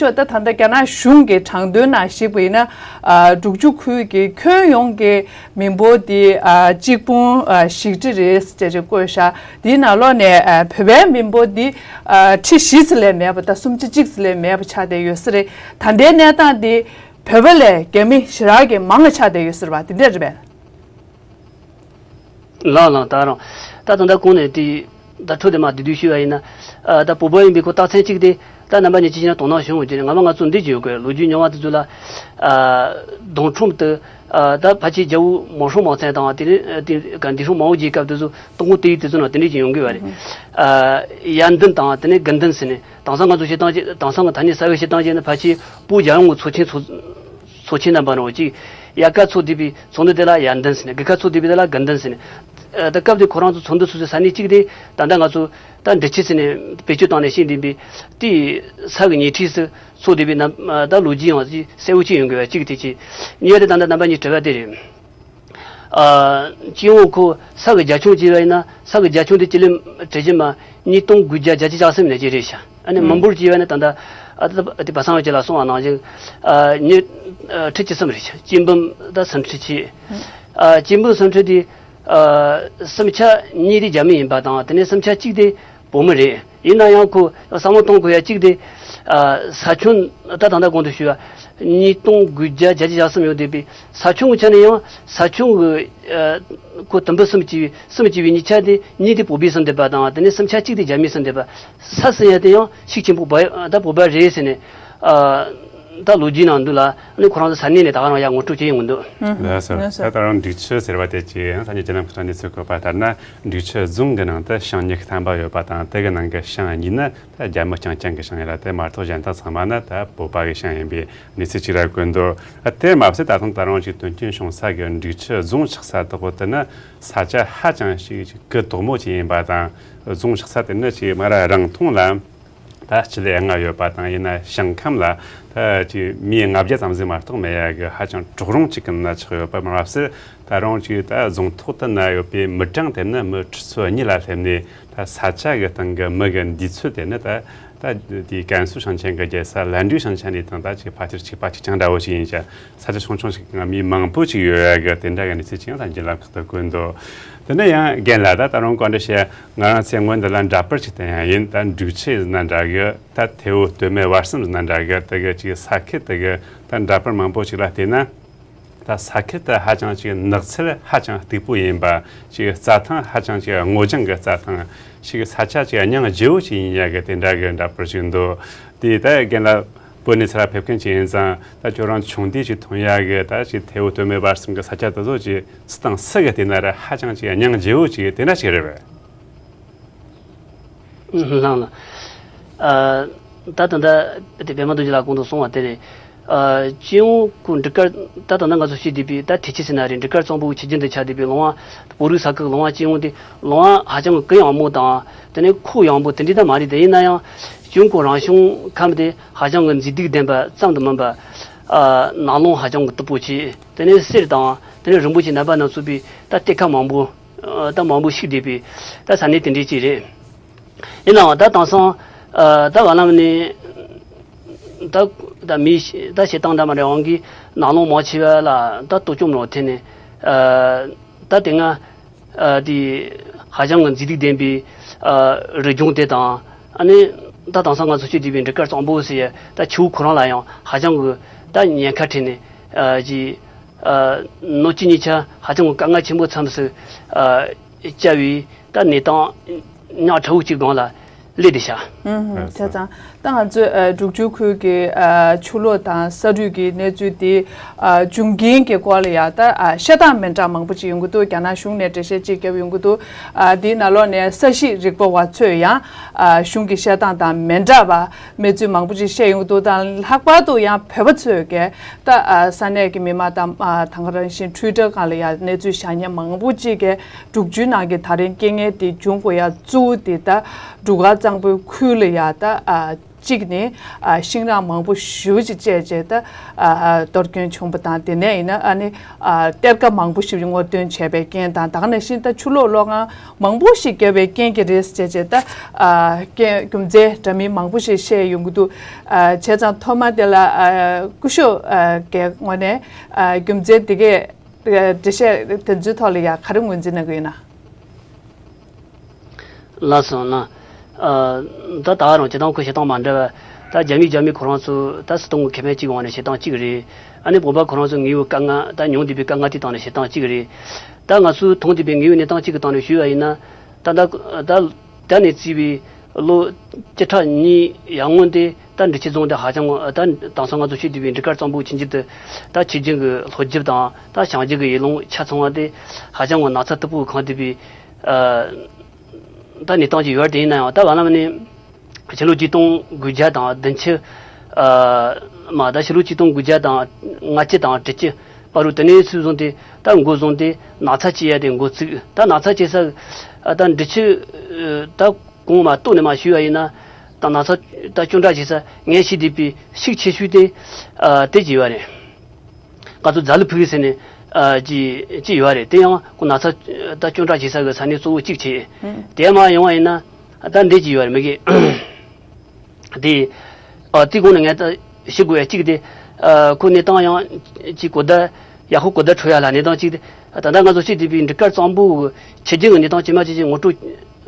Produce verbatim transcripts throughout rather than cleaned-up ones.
ཆོག་ད་ད་ལྟ་རྒྱ་ནག་གཞུང་གི་དྲང་དོན་ནང་གཞིགས་པ་ཡིན་ན། ཨ་འབྲུག་ཆུ་ཁུལ་གྱི་ཁྱོན་ཡོངས་ཀྱི་མི་འབོར་དེ་ཨ་གཅིག་སྟོང་ཨ་བཞི་ཁྲི་རེད་ཅེས་བཀོད་བཞག་དེའི་ནང་ལོགས་ནས་ཨ་བོད་པའི་མི་འབོར་དེ་ཨ་ཁྲི་བཞི་ཙམ་ལས་མེད་པ་དང་། སུམ་ཆ་གཅིག་ཙམ་ལས་མེད་པ་ཆགས་བསྡད་ཡོད་ས་རེད། ད་ལྟའི་གནས་སྟངས་དེ་བོད་པ་ལས་རྒྱ་མི་ཞེ་དྲག་གིས་མང་བ་ཆགས་བསྡད་ཡོད་ས་རེད་པ། དེ་འདྲ་རེད་པས། ལགས་ལགས། ད་རང་ད་ད་ལྟ་གོང་ནས་དེ་ད་འཕྲོས་དེ་མ་བསྡུས་བསྡུས་ཞུས་པ་ཡིན་ན། ཨ་ད་བོད་པ་ཡིན་པའི་ཁོ་རྟགས་མཚན་གཅིག་དེ། ད་རྣམ་པ་གཉིས་ཅི་བྱས་ན་དོ་སྣང་བྱུང་ཡོད་ཀྱི་རེད། ང་མ་ང་ཚོ་འདི་བརྗོད་དགོས། ལོ་རྒྱུས་རྙིང་བ་དེ་ཚོ་ལ། ཨ་གདོང་ཁྲོམ་དུ། ཨ་ད་ཕལ་ཆེར་རྒྱལ་པོ་མོ་ཧྲོ་མའོ་ཙེ་ཏུང་དང་དེ་རིང་དེ་ག་འདི་ཧྲོ་མའོ་ཀྲུའུ་ཞི་སྐབས་དེ་ཚོ་ཏོང་ཧྥུ་ཏེ་ཡི་དེ་ཚོ་ནང་དེ་འདྲས་ཅིག་ཡོང་གི་ཡོད་རེད། ཨ་ཡར་ལྡན་དང་དེ་ནས་དགུ་ལྡན་ཟེར་ནས། དེང་སང་ང་ཚོ་བཤད་སྟངས་ཀྱི། དེང་སང་གི་ཐ་སྙད་གསར་བའི་བཤད་སྟངས་བྱས་ན་ཕལ་ཆེར་བོད་རྒྱལ་ཡོངས་ཀྱི་ཚོགས་ཆེན་ཚོགས་ཚོགས་ཆེན་རྣམ་པ་ནང་གཅིག་དབྱར་ཁ་ཚོགས་བསྡུས་པའི་ཚོགས་འདུ་དེ་ལ་ཡར་ལྡན་ཟེར་ནས། དགུན་ཁ་ཚོགས་བསྡུས་པའི་དེ་ལ་དགུ་ལྡན་ཟེར་ནས། ཨ་ད་སྐབས་དེ་ཁོ་རང་ཚོ་ཚོགས་འདུ་ཚོགས་སའི་ས་གནས་གཅིག་དེ་ད་ལྟ་ང་ཚོ་ད་འབྲི་ཆུ་ཟེར་ནས་བེད་སྤྱོད་བཏང་ནས་བཤད་བསྡད་པའི་དེའི་ས་གི་ཉེ་འཁྲིས་སུ་ཚོགས་བསྡད་པའི་རྣམ། ཨ་ད་ལོ་རྒྱུས་ཡང་གསལ་པོ་ཅིག་ཡོང་གི་ཡོད་པ་གཅིག་དེ་གཅིག་གཉིས་པ་དེ་ད་ལྟ་རྣམ་པ་གཉིས་དྲི་བ་དེ་རེད། ཨ་སྤྱི་ཡོངས་ཁོ་ས་གི་རྒྱ་ཁྱོན་བྱས་པ་ཡིན་ན། ས་གི་རྒྱ་ཁྱོན་དེ་སྤྱི་ལེ་དྲི་ཞིམ་མ་ཉིས་སྟོང་དགུ་བརྒྱ་བརྒྱད་ཅུ་གྱ་གསུམ་ནས་ཅིག་རེད་ཤག་ཨ་ནི་མི་འབོར་བྱས་པ་ནི་ད་ལྟ་ཨ་ད་དེ་པ་སངས་བྱས་ལ་གསུངས་པ་ནང་བཞིན། ཨ་ཉི་ཨ་ཁྲི་བཅུ་གསུམ་རེད་ཤག་སྤྱི་འབུམ་ད་སུམ་ཁྲི་ཆེ། ཨ་སྤྱི་འབུམ་སུམ་ཁྲི་དེ། ཨ་སུམ་ཆ་གཉིས་དེ་རྒྱ་མི་ཡིན་པ་དང་། དེ་ནས་སུམ་ཆ་གཅིག་དེ་བོད་མི་རེད། ཡིན་ན་ཡང་ཁོ་བསམ་བློ་གཏོང་དགོས་ཡ་གཅིག་དེ། ཨ་ས་ཁྱོན་ད་ད་ལྟ་གོང་དུ་ཞུས་པ་ཉིས་སྟོང་དགུ་བརྒྱ་བརྒྱད་ཅུ་གྱ་གསུམ་ཡོད་བསྡད་པའི་ས་ཁྱོན་གྱི་ཆ་ནས་ཡང་། ས་ཁྱོན་གྱི་ཨ་ཁོ་དུམ་བུ་གསུམ་གྱི་གསུམ་གྱི་བའི་ཉིས་ཆ་དེ་གཉིས་དེ་བོད་པས་ཟིན་བསྡད་པ་དང་། དེ་ནས་སུམ་ཆ་གཅིག་དེ་རྒྱ་མིས་ཟིན་བསྡད་པ། ས་ཟིན་ཡ་དེ་ཡང་ཤུགས་ཆེན་པོ་བ་ད་བོད་པ་རེད་ཟེར་ནས། ཨ་ད་ལོ་རྒྱུས་ནང་འདུག་ལ། ཨ་ནི་ཁོ་རང་ཚོ་ས་གནས་ནས་ད་ག་རང་ཡ་ངོ་སྤྲོད་བྱེད་ཡོང་གི་འདུག་ལགས་སོ། ལགས་སོ། ད་ད་རུང་འབྲུག་ཆུ་ཟེར་བ་དེ་ཅིག་ཡང་ས་གནས་བརྒྱུད་ལམ་ཁག་གནས་ཚུལ་བཀོད་པ་ལྟར་ན། འབྲུག་ཆུ་རྫོང་གི་ནང་དུ་ཤིང་ཉི་ཤུ་ཐམ་པ་ཡོད་པ་དང་། དེ་གི་ནང་གི་ཤིང་གཉིས་ནི་ད་རྒྱ་མི་རྐྱང་རྐྱང་གི་ཤིང་རེད་ལ། དེ་མ་གཏོགས་གཞན་དག་ཚང་མ་ནི་ད་བོད་པ་གི་ཤིང་ཡིན་པའི་གནས་ཚུལ་ཅིག་ར་བཀོད་འདུག་ཨ་དེ་མ་ཟད་ད་དུང་ད་རུང་ཅིག་དོན་རྐྱེན་བྱུང་ས་གི་འབྲུག་ཆུ་རྫོང་ཆགས་ས་དེ་གོ་དེ་ནི་ས་ཆ་ཧ་ཅང་ཞིག་ཅིག་གུ་དོག་མོ་ཅིག་ཡིན་པ་དང་། རྫོང་ཆགས་ས་དེ་ནི་ཅིག་མ་ར་རིང་ཐུང་ལ། ད་སྤྱི་ལེ་ལྔ་ཡོད་པ་དང་། ཡིན་ན་ཞིང་ཁམས་ལ་ད་ཅིག་མི་ལྔ་བརྒྱ་ཙམ་ཟིག་མ་གཏོགས་མེད་ཡ་གི་ཧ་ཅང་གྲོག་རོང་ཅིག་གི་ནང་ཆགས་ཡོད་པ་མ་ཟད། ད་རུང་ཅིག་ད་རྫོང་ཐོག་དེ་ན་ཡོད་པའི་མི་གྲངས་དེ་ནི་མི་ཁྲི་ཚོ་གཉིས་ལ་སླེབས་ནས། ད་ས་ཆ་གི་སྟེང་གི་མི་གི་འདུས་ཚོད་དེ་ནི་ད་ད་དེའི་ཀན་སུའུ་ཞིང་ཆེན་གི་རྒྱལ་ས་ལན་ཀྲུའུ་ཞིང་ཆེན་ནས་དང་ད་ཅིག་ཕལ་ཆེར་གཅིག་པ་གཅིག་རྐྱང་འདྲ་བོ་ཞིག་ཡིན་ཞིང་། ས་ཆ་ཆུང་ཆུང་ཞིག་གི་མི་མང་པོ་ཞིག་ཡོད་ཡ་གི་དེ་འདྲ་གི་གནས་ཚུལ་ཅིག་ཡང་ད་བརྒྱུད་ལམ་ཁག་ཏུ་བཀོད་འདུག་དེ་ནས་ཡང་རྒན་ལགས། ད་ད་རུང་བཀའ་འདྲི་བཤད། ང་རང་ཚོས་སྔོན་འདི་ལ་འདྲ་པར་ཅིག་བསྟན་ཡ་ཡིན། ད་འབྲུག་ཆུ་ཡིན་ན་འདྲ་གི། ད་ཐེ་བོ་སྟོད་སྨད་བར་གསུམ་ཡིན་ན་འདྲ་གི། དེ་གི་ཅིག་ས་ཁུལ་དེ་གི་ད་འདྲ་པར་མང་པོ་ཞིག་ལ་བལྟས་ན། ད་ས་ཁུལ་དེ་ཧ་ཅང་ཅིག་ནགས་ཚལ་ཧ་ཅང་སྟུག་པོ་ཡིན་པ། ཅིག་རྩྭ་ཐང་ཧ་ཅང་ཅིག་སྔོ་ལྗང་གི་རྩྭ་ཐང་ཞིག། ས་ཆ་ཅིག་སྙིང་རྗེ་བོ་ཞིག་ཡིན་ཡ་གི་དེ་འདྲ་གི་འདྲ་པར་ཞིག་འདུག་དེ་ད་རྒན་ལགས་བོད་ནས་ཚུར་ཕེབས་མཁན་ཅིག་ཡིན་ཙང་། ད་ཁྱོད་རང་ཆུང་དུས་ཅིག་མཐོང་ཡ་གི་ད་ཅིག་ཐེ་བོ་སྟོད་སྨད་བར་གསུམ་གི་ས་ཆ་དེ་ཚོ་ཅིག་སུ་དང་སུ་གི་བལྟས་ན་ར་ཧ་ཅང་ཅིག་སྙིང་རྗེ་བོ་ཅིག་དེ་འདྲ་ཅིག་རེད་པས། ལགས་ལགས། ཨ་ད་ད་ལྟ་དེ་པད་མ་རྡོ་རྗེ་ལགས་གོང་དུ་གསུངས་པ་དེ་རེད། ཨ་སྤྱི་ཡོངས་ཁོ་འབྲུག་དཀར། ད་ད་ལྟ་ང་ཚོ་བཤད་བསྡད་པའི་ད་འབྲི་ཆུ་ཟེར་ན་རེད། འབྲུག་དཀར་གཙང་པོའི་ཆུ་རྒྱུན་དུ་ཆགས་བསྡད་པའི་ལུང་བ། བོད་རིགས་ས་ཁུལ་ལུང་བ་སྤྱི་ཡོངས་དེ་ལུང་བ་ཧ་ཅང་གི་གུ་ཡངས་མོ་དང་། དེ་ནས་ཁོག་ཡངས་པོ་དེ་འདྲ་ད་མ་རེད་དེ། ཡིན་ན་ཡང་སྤྱི་ཡོངས་ཁོ་རང་བྱུང་ཁམས་དེ་ཧ་ཅང་གི་མཛེས་སྡུག་ལྡན་པ་ཙམ་དུ་མིན་པ། ཨ་ནགས་ཀློང་ཧ་ཅང་གི་སྟུག་པོ་ཆེ། དེ་ནས་གསེར་དང་དེ་ནས་རིན་པོ་ཆེ་རྣམ་པ་སྣ་ཚོགས་པའི་ད་གཏེར་ཁ་མང་པོ། ཨ་ད་མང་པོ་ཤུགས་ལྡན་པའི་ད་ས་གནས་དེ་འདྲ་ཅིག་རེད། ཡིན་ནའང་ད་དེང་སང་ཨ་ད་བར་ལམ་ནས་ད་ད་མིའི་ད་བྱེད་སྟངས་འདྲ་མི་འདྲ་བ་གིས་ནགས་ཀློང་མང་ཆེ་བ་ལ་ད་གཏོར་བཅོམ་རོགས་ཐེབས་ནས། ཨ་ད་དེ་སྔ་ཨ་དེ་ཧ་ཅང་གི་མཛེས་སྡུག་ལྡན་པའི་ཨ་རི་ལྗོངས་དེ་དང་། ཨ་ནི་ད་དེང་སང་ང་ཚོ་བཤད་བསྡད་པའི་འབྲུག་དཀར་གཙང་པོ་ཟེར་ཡ་ད་ཆུ་བོ་ཁོ་རང་ལ་ཡང་ཧ་ཅང་གི་ད་ཉེན་ཁ་འཕྲད་ནས། ཨ་ཅིག་ཨ་ནུབ་ཕྱོགས་གཉིས་ཆ་ཧ་ཅང་གི་དཀའ་ངལ་ཆེན་པོ་མཚམས་སུ་ཨ་བཅར་བའི་ད་གནས་སྟངས་ཉག་ཕྲ་བོ་གཅིག་སྒང་ལ་སླེབས་བསྡད་ཤག་ཨུམ། ལགས་སོ། བྱས་ཙང་ད་ང་ཚོས་ཨ་འབྲུག་ཆུ་ཁུལ་གྱི་ཨ་ཆུ་ལོག་དང་ས་རུད་ཀྱི་གནས་ཚུལ་དེ་ཨ་འབྱུང་རྐྱེན་གྱི་སྐོར་ལ་ཡ་ད་ཨ་བཤད་སྟངས་མི་འདྲ་མང་པོ་ཅིག་ཡོང་གི་འདུག་རྒྱ་ནག་གཞུང་ནས་འགྲེལ་བཤད་ཅིག་བརྒྱབ་ཡོང་གི་འདུག་ཨ་དེའི་ནང་ལོགས་ནས་ས་གཤིས་རིག་པ་བ་ཚོས་ཡང་ཨ་གཞུང་གི་བཤད་སྟངས་དང་མི་འདྲ་བ་གནས་ཚུལ་མང་པོ་ཅིག་བཤད་ཡོང་གི་འདུག་དང་། ལྷག་པར་དུ་ཡང་བོད་པ་ཚོས་ཀྱིས་ད་ཨ་ས་གནས་ཀྱི་མི་མང་དང་། ཨ་ད་ག་རང་བཞིན་ཊུའི་ཊར་སྒང་ལ་ཡང་གནས་ཚུལ་བཞག་མཁན་མང་པོ་ཅིག་གིས་འབྲུག་ཆུའི་ནང་གི་ད་རིང་རྐྱེན་ངན་དེ་འབྱུང་དགོས་ཡ་གཙོ་བོ་དེ་ད་འབྲུག་དཀར་གཙང་པོའི་ཁུལ་ལ་ཡ་ད་ཨ་ གཅིག་ནས་ཨ་ཤིང་རགས་མང་པོ་ཞེ་པོ་ཅིག་བཅད་བྱས་ད་ཨ་གཏོར་སྐྱོན་བྱུང་བ་དང་། དེ་ནས་ཡིན་ན་ཨ་ནི་ཨ་གཏེར་ཁ་མང་པོ་ཞེ་པོ་ཅིག་སྔོག་འདོན་བྱས་པའི་རྐྱེན་དང་། ད་ག་ནང་བཞིན་ད་ཆུ་ལོག་ལོག་ཁང་མང་པོ་ཞིག་བརྒྱབ་པའི་རྐྱེན་གྱིས་རེད་ཟེར་བྱས་ད་ཨ་རྐྱེན་རྒྱུ་མཚན་འདྲ་མིན་མང་པོ་ཞིག་བཤད་ཡོང་གི་འདུག་ཨ་བྱས་ཙང་ཐོག་མ་དེ་ལ་ཨ་སྐུ་ཞབས་ཨ་གི་ངོས་ནས་ཨ་རྒྱུ་མཚན་དེ་གའི་འགྲེལ་བཤད་དེ་ཚོའི་ཐོག་ལ་ཡང་ག་རེ་ངོས་འཛིན་གནང་གི་ཡོད་ན། ལགས་སོ་ན། ཨ་ད་ད་རུང་བྱེད་སྟངས་ཁོ་བྱེད་སྟངས་མ་འདྲ་བ། ད་རྒྱ་མི་རྒྱ་མི་ཁོ་རང་ཚོ་ད་སྲིད་དོན་གྱི་ཁེ་ཕན་གཅིག་གི་དབང་ནས་བྱེད་སྟངས་གཅིག་རེད། ཨ་ནི་བོད་པ་ཁོ་རང་ཚོ་དངོས་ཡོད་དཀའ་ངལ་ད་མྱོང་བསྡད་པའི་དཀའ་ངལ་དེ་སྟེང་ནས་བྱེད་སྟངས་གཅིག་རེད། ད་ང་ཚོས་མཐོང་བསྡད་པའི་དངོས་ཡོད་གནས་སྟངས་གཅིག་གི་སྟེང་ནས་ཞུས་པ་ཡིན་ན། ད་ད་ད་ད་ནས་བརྩིས་པའི་ལོ་བཅུ་ཕྲག་གཉིས་ཡར་སྔོན་དེ་ད་འབྲི་ཆུ་རྫོང་དེ་ཧ་ཅང་ད་དེང་སང་ང་ཚོ་ཤེས་བསྡད་པའི་འབྲུ་དཀར་གཙང་པོ་ཆུང་ཆུང་དེ་ད་ཆུ་རྒྱུན་གྱི་ལྷོ་རྒྱུད་དང་ད་བྱང་རྒྱུད་ཀྱི་ཡུལ་ལུང་ཆ་ཚང་བ་དེ་ཧ་ཅང་གི་ན་ཚ་སྟུག་པོ་གང་ཐུབ་པའི་ཨ་ད་གནས་སྟངས་ཅིག་ཡོད་རེད། དེ་ཡིན་ན་ཡང་ད་བར་ལམ་ནས་ཕྱི་ལོ་ཆིག་སྟོང་དགུ་བརྒྱ་དང་བདུན་ཅུ་ཨ་མ་ད་ཕྱི་ལོ་ཆིག་སྟོང་དགུ་བརྒྱ་དང་ལྔ་བཅུ་དང་དྲུག་ཅུ་བར་དུ་དེ་ནས་ཚུར་བཟུང་སྟེ་ད་འགོ་བཟུང་སྟེ་ན་ཚ་ཅིག་ཡ་དེ་འགོ་བཙུགས། ད་ན་ཚ་ཅིག་ས་ཨ་ད་འབྲི་ཆུ་ཨ་ད་གོང་མ་ལྟོས་ནས་མ་ཞུས་པ་ཡིན་ན། ད་ན་ཚ་ད་སྐྱོན་བྲལ་བྱེད་ས་ངས་ཤེས་བསྡད་པའི་ཤུགས་ཆེ་ཤོས་དེ་ཨ་དེ་ཅིག་ཡོད་རེད། ང་ཚོ་རྫ་ལུ་ཕུག་ཟེར་ནས་ཨ་ཅིག་ཅིག་ཡོད་རེད། དེ་ཡང་ཁོ་ན་ཚ་ད་སྐྱོན་བྲལ་བྱེད་ས་གི་ས་གནས་གཙོ་བོ་གཅིག་བྱས། དེ་མ་ཡོང་བ་ཡིན་ན་ད་འདི་ཅིག་ཡོད་རེད། མི་གི་དེ་ཨ་དེ་གོང་ནས་ངས་ད་ཞུ་དགོས་ཡ་གཅིག་དེ། ཨ་ཁོ་གནས་སྟངས་ཡང་ཅིག་གོ་བརྡ་ཡག་པོ་གོ་བརྡ་འཕྲོད་ཡ་ལ་གནས་སྟངས་གཅིག་དེ། ད་ལྟ་ང་ཚོ་ཤེས་བསྡད་པའི་འབྲུ་དཀར་གཙང་པོ་གི་ཆུ་རྒྱུན་གྱི་གནས་སྟངས་ཇི་མ་ཇི་བཞིན་ངོ་སྤྲོད་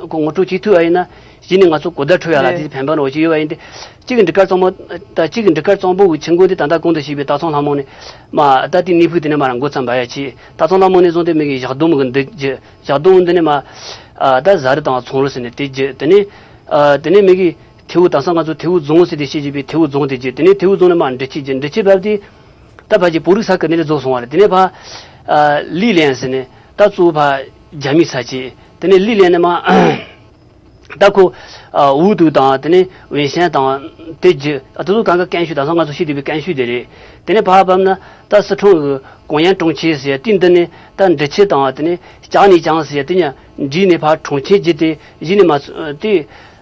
ཁོ་ངོ་སྤྲོད་བྱེད་ཐུབ་པ་ཡིན་ན། གཞི་ནས་ང་ཚོ་གོ་བརྡ་འཕྲོད་ཡ་ལ་རེད། དེ་ཕན་པ་འདྲ་བོ་ཞིག་ཡོད་པ་ཡིན་ཏེ། གཅིག་གི་འབྲུ་དཀར་གཙང་པོ་ད་གཅིག་གི་འབྲུ་དཀར་གཙང་པོ་གི་ཆུ་མགོ་དེ་ད་ལྟ་གོང་དུ་ཞུས་པའི་སྟག་ཚང་ལྷ་མོ་ནས་མ་ད་དེ་གནས་ཕུག་དེ་ནས་མར་འགོ་བརྩམས་པ་ཡ་ཆེ། སྟག་ཚང་ལྷ་མོ་ནས་བཟུང་སྟེ་མི་གི་བཞག་སྡོམ་གི་འདི་རྒྱུ་བཞག་སྡོམ་འདི་ནས་མ་ཨ་ད་ཟ་རི་དང་ཚོང་རི་ཟེར་ནས་དེ་རྒྱུ་དེ་ནས་ཨ་དེ་ནས་མི་གི་ཐེ་བོ་ད་སང་ང་ཚོ་ཐེ་བོ་རྫོང་ཟེར་ཏེ་བཤད་བཞིན་པའི་ཐེ་བོ་རྫོང་དེ་རྒྱུ་དེ་ནས་ཐེ་བོ་རྫོང་ནས་མར་འབྲི་ཆུ་རྒྱུ་འབྲི་ཆུ་བབས་དེ་ད་ཕ་གི་བོད་རིགས་ས་ཁུལ་ནས་རྫོགས་སོང་བ་རེད། དེ་ནས་ཕ་ཨ་ལི་ལན་ཟེར་ནས་ད་གཙོ་བོ་ཕ་རྒྱ་མིའི་ས་ཆེ། དེ་ནས་ལི་ལན་ནས་མ་ད་ཁོ་ཨ་ཝུ་ཏུ་དང་དེ་ནས་ཝེ་ཤན་དང་དེ་རྒྱུ་ཨ་དེ་ཚོ་གང་ག་ཀན་ཤུ་ད་སང་ང་ཚོ་ཤེས་བསྡད་པའི་ཀན་ཤུ་དེ་རེད། དེ་ནས་ཕ་བབས་ན་ད་སི་ཁྲོན་གི་ཀོང་ཡན་གྲོང་ཁྱེར་ཟེར་ཡ་དེ་འདི་ནས་ད་འབྲི་ཆུ་དང་དེ་ནས་ལྕགས་ནས་ལྕང་ཟེར་ཡ་དེ་ཉ་འདྲིས་ནས་ཕ་གྲོང་ཁྱེར་བརྒྱུད་དེ་གཞི་ནས་མ་དེ་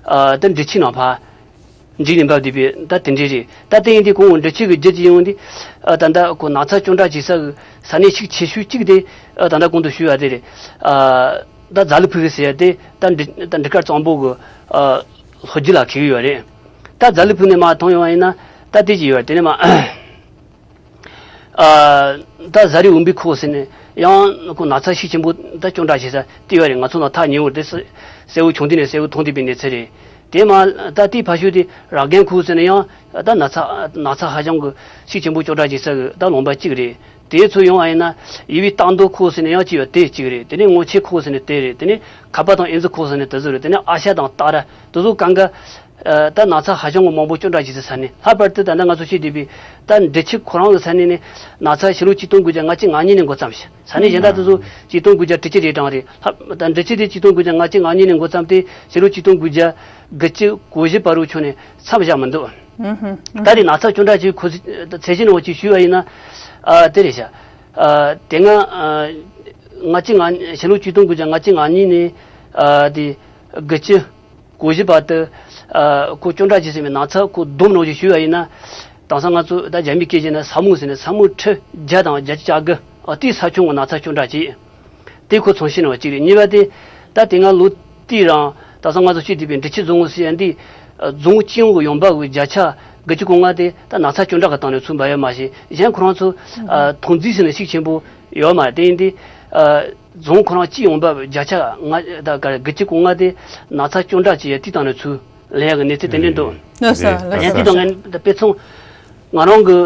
ཨ་ད་འབྲི་ཆུ་ནང་ཕ་འཇིག་ནས་འབབ་བསྡད་པའི་ད་དེ་འདྲས་རེད། ད་དེ་ཡིན་དུས་ཁོང་འབྲི་ཆུ་གི་རྒྱུད་ཀྱི་ཡོང་དུས་ཨ་ད་ལྟ་ཁོ་ན་ཚ་སྐྱོན་བྲལ་བྱེད་ས་གི་ས་གནས་ཤུགས་ཆེ་ཤོས་གཅིག་དེ་ཨ་ད་ལྟ་གོང་དུ་ཞུས་པ་དེ་རེད། ཨ་ད་རྫ་ལུ་ཕུག་ཟེར་ཡ་དེ་ད་འབྲི་ད་འབྲི་དཀར་གཙང་པོ་གི་ཨ་ལྷོ་རྒྱུད་ལ་འཁེལ་གི་ཡོད་རེད། ད་རྫ་ལུ་ཕུག་ནས་མར་མཐོང་ཡོང་བ་ཡིན་ན་ད་དེ་ཅིག་ཡོད་རེད། དེ་ནས་མར། ཨ་ད་ཟ་རི་འོམ་བུའི་ཁོག་ཟེར་ནས་ཡང་ཁོ་ན་ཚ་ཤུགས་ཆེན་པོ་ད་སྐྱོན་བྲལ་བྱེད་ས་དེ་ཡོད་རེད། ང་ཚོ་ནང་ཐག་ཉེ་བོར་དེ་གསལ་བོ་བྱུང་དུས་ནས་གསལ་བོ་མཐོང་བསྡད་པའི་གནས་ཚུལ་རེད། དེ་མ་ད་དེའི་ཕ་ཤུལ་དེ་རག་རྒན་ཁོག་ཟེར་ནས་ཡང་ད་ན་ཚ་ན་ཚ་ཧ་ཅང་གི་ཤུགས་ཆེན་པོ་སྐྱོན་བྲལ་བྱེད་ས་གི་ད་ལུང་པ་གཅིག་རེད། དེའི་ཚུར་ཡོང་བ་ཡིན་ན་ཡུལ་བའི་སྟག་མདོ་ཁོག་ཟེར་ནས་ཡང་གཅིག་ཡོད་དེ་གཅིག་རེད། དེ་ནས་སྔོ་ཆེན་ཁོག་ཟེར་ནས་དེ་རེད། དེ་ནས་ཁ་པ་དང་ཨེ་ཛི་ཁོག་ཟེར་ནས་དེ་ཚོ་རེད། དེ་ནས་ཨ་ཤ་དང་སྟག་ར་དེ་ཚོ་གང་ག་ཨ་ད་ན་ཚ་ཧ་ཅང་གི་མང་པོ་སྐྱོན་བྲལ་བྱེད་སའི་ས་གནས། ལྷག་པར་དུ་ད་ལྟ་ང་ཚོ་ཤེས་བསྡད་པའི་ད་འབྲི་ཆུ་ཁོ་རང་གི་ས་གནས་ནས་ན་ཚ་ཕྱི་ལོ་ཆིག་སྟོང་དགུ་བརྒྱ་ལྔ་བཅུ་ང་གཉིས་ནས་འགོ་བརྩམས་ཤག་ས་གནས་གཞན་དག་དེ་ཚོ་ཆིག་སྟོང་དགུ་བརྒྱ་དྲུག་ཅུ་རེ་གྲངས་རེད། ལྷག་ད་འབྲི་ཆུ་དེ་ཆིག་སྟོང་དགུ་བརྒྱ་ལྔ་བཅུ་ང་གཉིས་ནས་འགོ་བརྩམས་ཏེ་ཕྱི་ལོ་ཆིག་སྟོང་དགུ་བརྒྱ་དགུ་བཅུ་གོ་བཞི་བར་དུ་ཁྱོན་ནས་མཚམས་བཞག་མི་འདུག་ད་དེ་ན་ཚ་སྐྱོན་བྲལ་གྱི་ཁོ་ཚེ་ཚད་གཞི་ནང་ཅིག་ཞུས་པ་ཡིན་ན་ཨ་དེ་རེད་ཤག་ཨ་དེ་སྔ་ཨ་ལྔ་བཅུ་ང་ཕྱི་ལོ་ཆིག་སྟོང་དགུ་བརྒྱ་ལྔ་བཅུ་ང་གཉིས་ནས་ཨ་དེ་དགུ་བཅུ་གོ་བཞི་བར་དུ་ཨ་ཁོ་སྐྱོན་བྲལ་བྱེད་ཟིན་པའི་ན་ཚ་ཁོ་བསྡོམས་ནང་བཞིན་ཞུས་པ་ཡིན་ན། དེང་སང་ང་ཚོ་ད་རྒྱ་མིའི་སྐད་ཆ་ན་ས་མུ་ཟེར་ནས་ས་མུ་ཁྲི་བརྒྱ་དང་བརྒྱད་ཅུ་གྱ་དགུ་ཨ་དེའི་ས་ཁྱོན་གྱི་ན་ཚ་སྐྱོན་བྲལ་བྱས། དེ་ཁོ་མཚོན་བྱེད་ནང་གཅིག་རེད། གཉིས་པ་དེ་ད་དེ་སྔ་ལོ་དེའི་རིང་དེང་སང་ང་ཚོ་ཤེས་བསྡད་པའི་འབྲི་ཆུ་རྫོང་ཟེར་ཡ་འདི་རྫོང་སྤྱི་ཡོངས་ཀྱི་ཡོང་འབབ་ཀྱི་བརྒྱ་ཆ་དགུ་བཅུ་གོ་ལྔ་དེ་ད་ན་ཚ་སྐྱོན་བྲལ་གྱི་སྟེང་ནས་ཚུར་འབབ་ཡོད་མ་ཟད། གཞན་ཁོ་རང་ཚོ་ཨ་ཐོན་རྫས་ཟེར་ནས་ཤུགས་ཆེན་པོ་ཡོད་མ་རེད། དེ་ཡིན་དུས་ཨ་རྫོང་ཁོ་རང་སྤྱི་ཡོང་འབབ་བརྒྱ་ཆ་ལྔ་ད་ག་རེ་དགུ་བཅུ་གོ་ལྔ་དེ་ན་ཚ་སྐྱོན་བྲལ་བྱས་ཡ་དེའི་སྟེང་ནས་ཚུར་ལེན་ཡག་གི་གནས་ཚུལ་དེ་འདྲ་འདུག་ལགས་སོ། ལགས་སོ། ཡང་དེ་དང་ངས་ད་དཔེ་མཚོན་ང་རང་གི་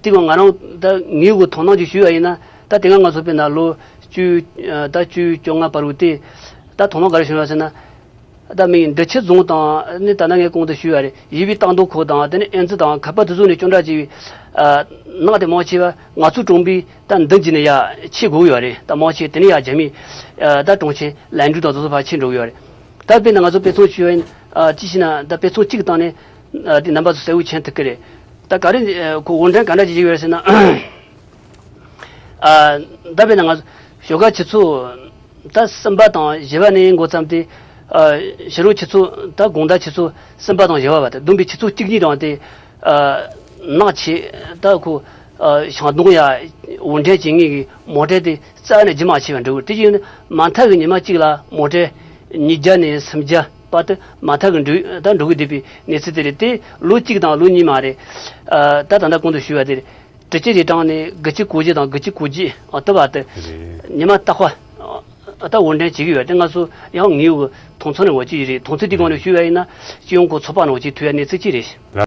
དེ་ག་ང་རང་ད་ངའི་གི་དོ་སྣང་ཅིག་ཞུས་པ་ཡིན་ན། ད་དེ་སྔ་ང་ཚོ་དཔེར་ན་ལོ་བཅུ་ད་བཅུ་བཅོ་ལྔ་བར་དུ་དེ་ད་དོ་སྣང་ག་རེ་བྱུང་བ་ཟེར་ན། ད་མིག་འབྲི་ཆུ་རྫོང་དང་ནི་ད་ནང་ངས་གོང་དུ་ཞུས་པ་རེད། ཡུལ་བའི་སྟག་མདོ་ཁོག་དང་དེ་ནས་ཨེ་ཛི་དང་ཁ་པ་དེ་ཚོ་ནས་སྐྱོན་བྲལ་བྱས་པའི་ནག་དེ་མང་ཆེ་བ་ང་ཚོ་གྲོང་པའི་ད་མདུན་གྱི་ནས་ཡར་ཆེ་དགོས་ཡོད་རེད། ད་མང་ཆེ་དེ་ནས་ཡར་རྒྱ་མིའི་ད་གྲོང་ཁྱེར་ལན་ཀྲུའུ་དང་དེ་ཚོ་ཕར་ཕྱིན་འགྲོ་གི་ཡོད་རེད། ད་དཔེར་ན་ང་ཚོ་དཔེ་མཚོན་ཞུས་པ་ཡིན། ཅི་ཞེ་ན་ད་དཔེ་མཚོན་གཅིག་བཏང་ནས་དེ་རྣམ་པ་ཚོ་གསལ་བོ་མཁྱེན་ཐུབ་ཀྱི་རེད། ད་ག་རེ་ཁོ་དབོར་འདྲེན་ག་འདྲ་ཅིག་བྱེད་ཀྱི་ཡོད་རེད་ཟེར་ན། ད་དཔེར་ན་ང་ཚོ་ཞོགས་ཀ་ཆུ་ཚོད་ད་གསུམ་པ་དང་བཞི་པ་ནས་འགོ་བརྩམས་ཏེ། ཕྱི་རོལ་ཆུ་ཚོད་ད་དགོང་དག་ཆུ་ཚོད་གསུམ་པ་དང་བཞི་པ་བར་དུ། བསྡོམས་པས་ཆུ་ཚོད་གཅིག་གཉིས་རིང་དེ་ནག་ཆེ་ད་ཁོ་ཤིང་སྡོང་ཡ་འུར་འདྲེན་བྱེད་མཁན་གྱི་མོ་ཊ་དེ་རྩ་ནས་རྒྱུན་མ་ཆད་པར་འགྲོ་གི། དེ་བཞིན་མ་མཐའ་གི་ཉི་མ་གཅིག་ལ་མོ་ཊ་ཉིས་བརྒྱ་ནས་སུམ་བརྒྱ་བར་དུ་མ་མཐའ་གི་འགྲོ་ད་འགྲོ་གི་བསྡད་པའི་གནས་ཚུལ་དེ་རེད། དེ་ལོ་གཅིག་དང་ལོ་གཉིས་མ་རེད། ད་ད་ལྟ་གོང་དུ་ཞུས་པ་དེ་རེད། དྲུག་ཅུ་རེ་གྲངས་ནས་དགུ་བཅུ་གོ་བཞི་དང་དགུ་བཅུ་གོ་བརྒྱད་ཨ་ལྟ་བ་དེ་རེད། ཉི་མ་རྟག་པར་ཨ་ད་འུར་འདྲེན་བྱེད་ཀྱི་ཡོད་དེ། ང་ཚོ་ཡང་ངེས་པར་མཐོང་ཚོར་ནས་འོ་ཅི་རེད། མཐོང་ཚོར་དེ་སྒང་ནས་ཞུས་པ་ཡིན་ན་སྤྱི་ཡོངས་ཀྱི་ཚོགས་པ་ནང་ཅིག་ཐུག་ཡ་གནས་ཚུལ་ཅི་རེད།